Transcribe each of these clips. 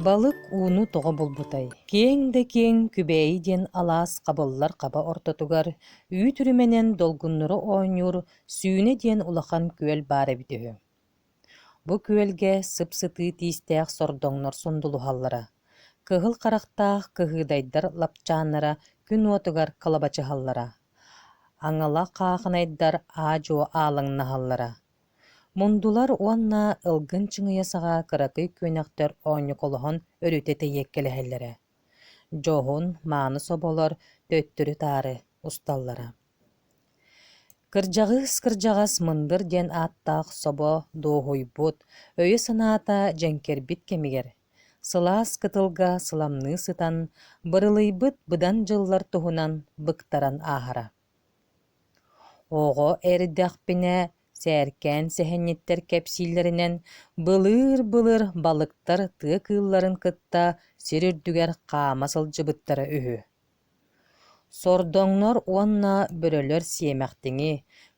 Балык ууну тоҕо булбутай? Киэҥ да киэҥ Күбээйи диэн алаас хабыллар хаба ортотугар үүт үрүмэнэн долгуннура оонньуур Сүүнэ диэн улахан күөл баар эбит үһү. Бу күөлгэ сып-сытыы тиистээх сордоҥнор сундулуһаллара, кыһыл харахтаах кыһыыдайдар лапчааннара күн уотугар кылабачыһаллара, аҥала хаахынайдар аа-дьуо аалыҥнаһаллара. Мундулар уонна ылгын чыҥыйа саҕа кыракый күөнэхтэр оонньуколоһон өрүтэ тэйиэккэлэһэллэрэ, дьоһун, мааны соболор төттөрү-таары усталлара. Кырдьаҕыыс-кырдьаҕас мындыр диэн ааттаах собо дуоһуйбут, өйө-санаата дьэҥкэрбит кэмигэр, сылаас кытылга сыламныы сытан, бырылыйбыт быдан дьыллар туһунан быктаран ааһара. Оҕо эрдэхпинэ сээркээн сэһэнньиттэр кэпсииллэринэн, былыыр-былыр балыктар тыа кыылларын кытта сир үрдүгэр хаама сылдьыбыттара үһү. Сордоҥнор уонна бөрөлөр сиэмэхтиҥи,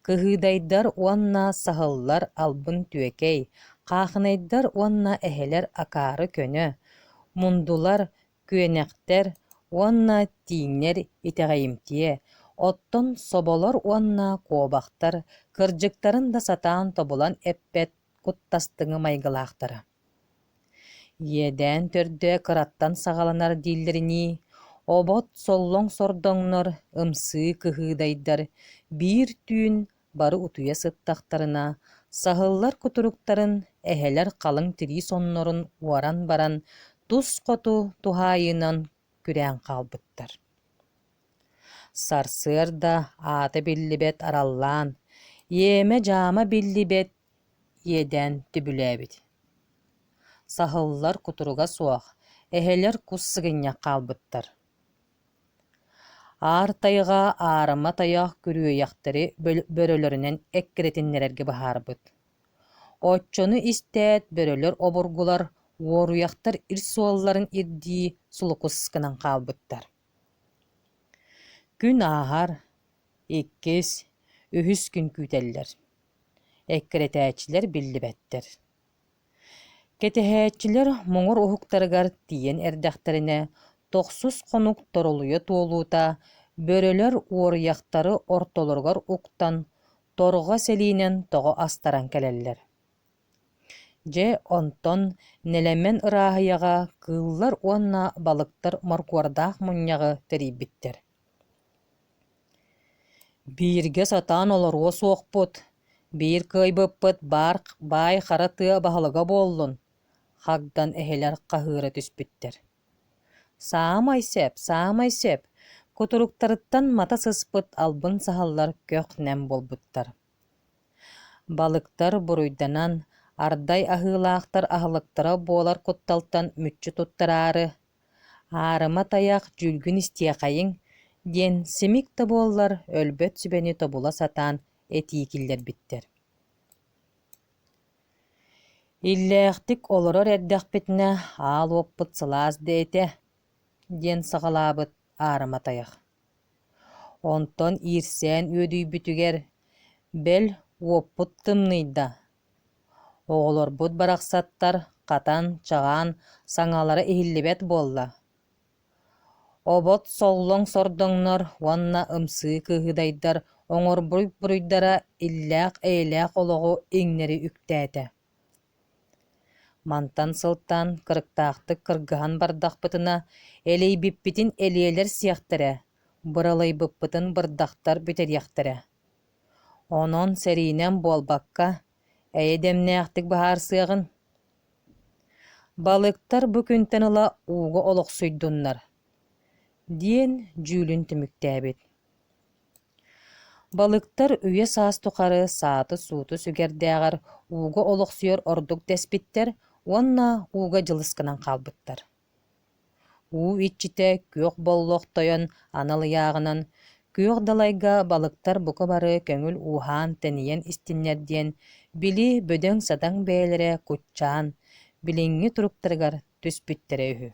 кыһыыдайдар уонна саһыллар албын-түөкэй, хаахынайдар уонна эһэлэр акаары көнө, мундулар, күөнэхтэр уонна тииҥнэр итэҕэйимтиэ, оттон соболор уонна куобахтар кырдьыктарын да сатаан тобулан эппэт куттастыҥы майгылаахтара. Иэдээн төрдө кыраттан саҕаланар дииллэринии, обот соллоҥ сордоҥнор, ымсыы кыһыыдайдар биир түүн бары утуйа сыттахтарына, саһыллар кутуруктарын, эһэлэр халыҥ тирии соннорун уоран баран, тус хоту туһаайыынан күрээн хаалбыттар. Сарсыарда аата биллибэт араллаан, иэмэ-дьаама биллибэт иэдээн түбүлээбит. Саһыллар кутуруга суох, эһэлэр кус сыгынньах хаалбыттар. Аар тайҕа аарыма тайах күрүөйэхтэри бөрөлөрүнэн эккирэтиннэрэргэ быһаарбыт. Оччону истээт бөрөлөр обургулар уоруйахтар ир суолларын ирдии сулукус гынан хаалбыттар. Күн ааһар, иккис, үһүс күн күүтэллэр. Эккирэтээччилэр биллибэттэр. Кэтэһээччилэр муҥур уһуктарыгар тиийэн эрдэхтэринэ, тохсус хонук торолуйа туолуута бөрөлөр уоруйахтары ортолоругар уктан, торҕо сэлиинэн тоҕо астаран кэлэллэр. Дьэ, онтон нэлэмэн ырааһыйаҕа кыыллар уонна балыктар моркуордаах мунньаҕы тэрийбиттэр. Бииргэ сатаан олоруо суохпут, биир кыайбыппыт баар баай хара тыа баһылыга буоллун, хагдан эһэлэр хаһыыра түспүттэр. Саамай сөп, саамай сөп, кутуруктарыттан мата сыспыт албын саһыллар көх-нэм буолбуттар. Балыктар буруйданан, ардай аһыылаахтар аһылыктара буолар кутталтан мүччү туттараары «Аарыма тайах дьүүлгүн истиэхэйиҥ» диэн симик да буоллар өлбөт сүбэни тобула сатаан этии киллэрбиттэр. «Иллээхтик олорор эрдэхпитинэ аал уоппут сылаас да этэ» диэн саҕалаабыт аарыма тайах. Онтон иирсээн үөдүйбүтүгэр, бэл, уоппут тымныйда Оҕолорбут барахсаттар хатан, чаҕаан, саҥалара иһиллибэт буолла. Обот соллоҥ сордоҥнор уонна ымсыы кыыһыдайдар оҥорбут буруйдара иллээх-эйэлээх олоҕу иҥнэри үктээтэ. Мантан сылтаан кырыктаахтык кыргыһан бардахпытына, элэйбиппитин элиэлэр сиэхтэрэ, быралыйбыппытын бырдахтар бүтэриэхтэрэ. Онон сэриинэн буолбакка, эйэ дэмнээхтик быһаарсыаҕын. Балыктар бу күнтэн ыла ууга олохсуйдуннар, диэн дьүүлүн түмүктээбит. Балыктар үйэ-саас тухары сааты-сууту сүгэрдээҕэр ууга олохсуйар ордук дэспиттэр уонна ууга дьылыс гынан хаалбыттар. Уу иччитэ Күөх Боллох Тойон анал ыйааҕынан күөх далайга балыктар бука бары көҥүл ууһаан-тэнийэн истиннэр диэн, били бөдөҥ-садаҥ бэйэлэрэ куччаан, билиҥҥи туруктарыгар түспүттэрэ үһү.